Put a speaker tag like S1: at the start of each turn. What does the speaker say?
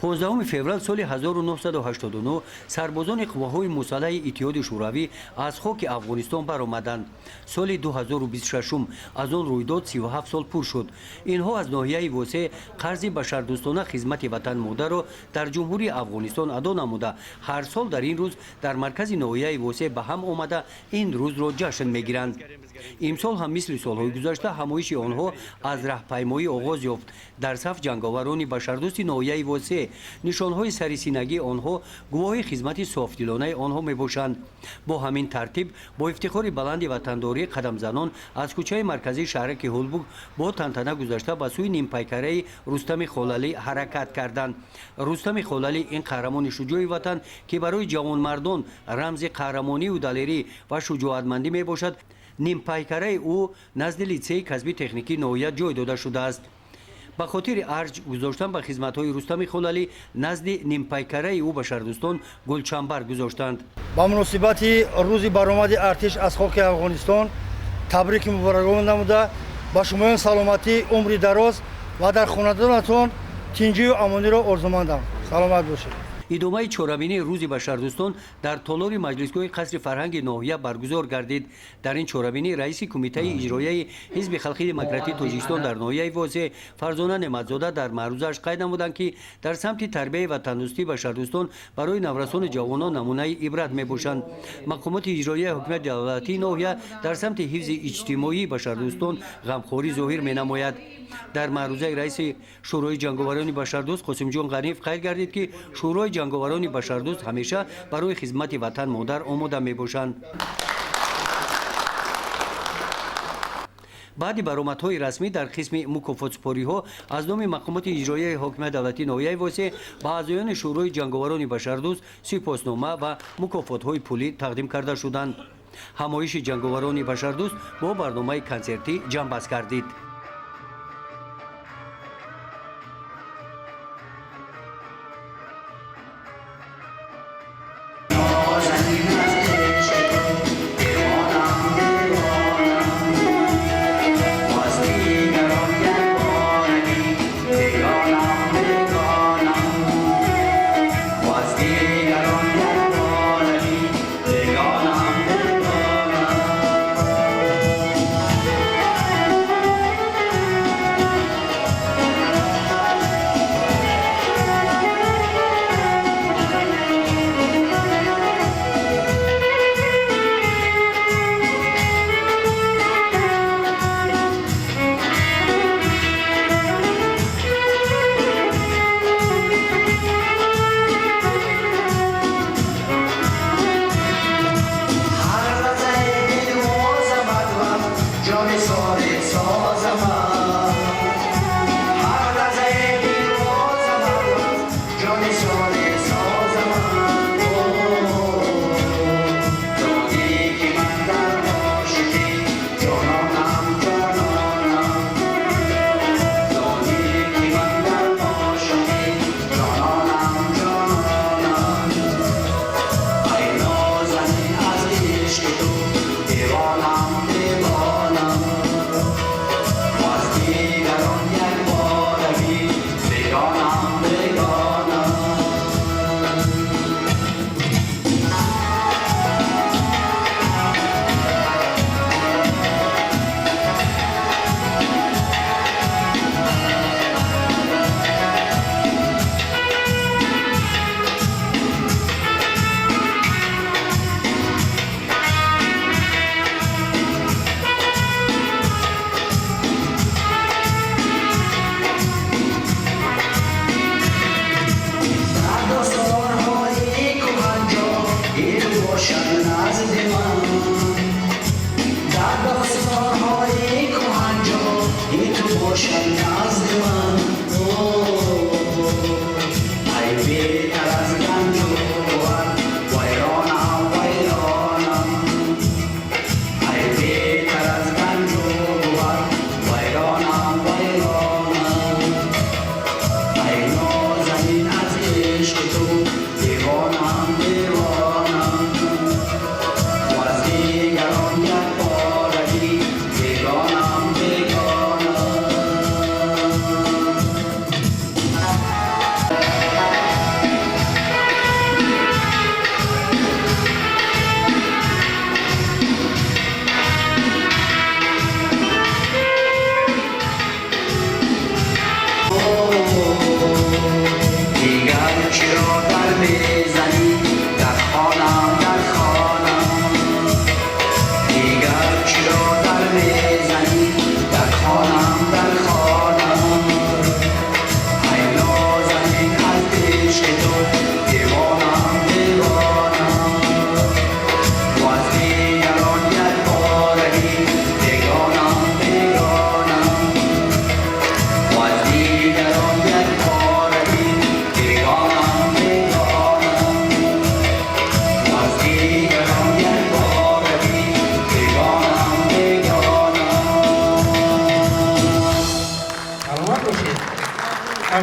S1: 15 феврал соли 1989 сарбозони қувваҳои мусаллаҳи Иттиҳоди Шӯравӣ аз хоки Афғонистон баромаданд. Соли 2026 аз он рӯйдод 37 сол пур шуд. Инҳо аз ноҳияи Восе қарзи башардӯстона хизмати ватан модарро дар Ҷумҳурии Афғонистон адо намуда, ҳар сол дар ин рӯз дар маркази ноҳияи Восе ба ҳам омада, ин рӯзро ҷашн мегиранд. Имсол ҳам мисли солҳои гузашта ҳамоиши онҳо аз раҳпаймоӣ оғоз ёфт. Дар саф ҷанговарони башардӯсти ноҳияи Восе, нишонҳои сарисинагии онҳо гувоҳи хизмати софдилонаи онҳо мебошанд. Бо ҳамин тартиб, бо ифтихори баланди ватандорӣ, қадамзанон аз кӯчаи марказии шаҳраки Ҳулбук бо тантана гузашта, ба сӯи нимпайкараи Рустами Холалӣ ҳаракат карданд. Рустами Холалӣ ин қаҳрамони шуҷои ватан, ки барои ҷавонмардон рамзи қаҳрамонию далерӣ ва шуҷоатмандӣ мебошад. Нимпайкараи ӯ назди литсеи касби техникии ноҳия ҷой дода шудааст. Ба хотири арҷ гузоштан ба хизматҳои Рустами Холалӣ, назди нимпайкараи ӯ башардӯстон гулчамбар гузоштанд.
S2: Ба муносибати рӯзи баромади артиш аз хоки Афғонистон табрики муборакбод намуда, ба шумоён саломатӣ, умри дароз ва дар хонадонатон тинҷию амониро орзумандам. Саломат бошед.
S1: Идомаи чорабинии рӯзи башардӯстон дар толори маҷлисгоҳи қасри фарҳанги ноҳия баргузор гардид. Дар ин чорабинӣ раиси Кумитаи иҷроияи Ҳизби халқи демократии Тоҷикистон дар ноҳияи Восе Фарзона Неъматзода дар маърузааш қайд намуданд, ки дар самти тарбияи ватандӯстӣ башардӯстон барои наврасону ҷавонон намунаи ибрат мебошанд. Мақомоти иҷроияи ҳукумати давлатии ноҳия дар самти ҳифзи иҷтимоии башардӯстон ғамхорӣ зоҳир менамояд. Дар маърузаи раиси Шӯрои ҷанговарони башардӯст Қосимҷон Ғаниев қайд гардид, ки Шӯрои ҷанговарони башардӯст ҳамеша барои хизмати ватан модар омода мебошанд. Баъди баромадҳои расмӣ дар қисми мукофотсупориҳо аз номи мақомоти иҷроияи ҳокимияти давлатии ноҳияи Восе ба аъзоёни Шӯрои ҷанговарони башардӯст сипоснома ва мукофотҳои пулӣ тақдим карда шуданд. Ҳамоиши ҷанговарони башардӯст бо барномаи консертӣ ҷамъбаст гардид.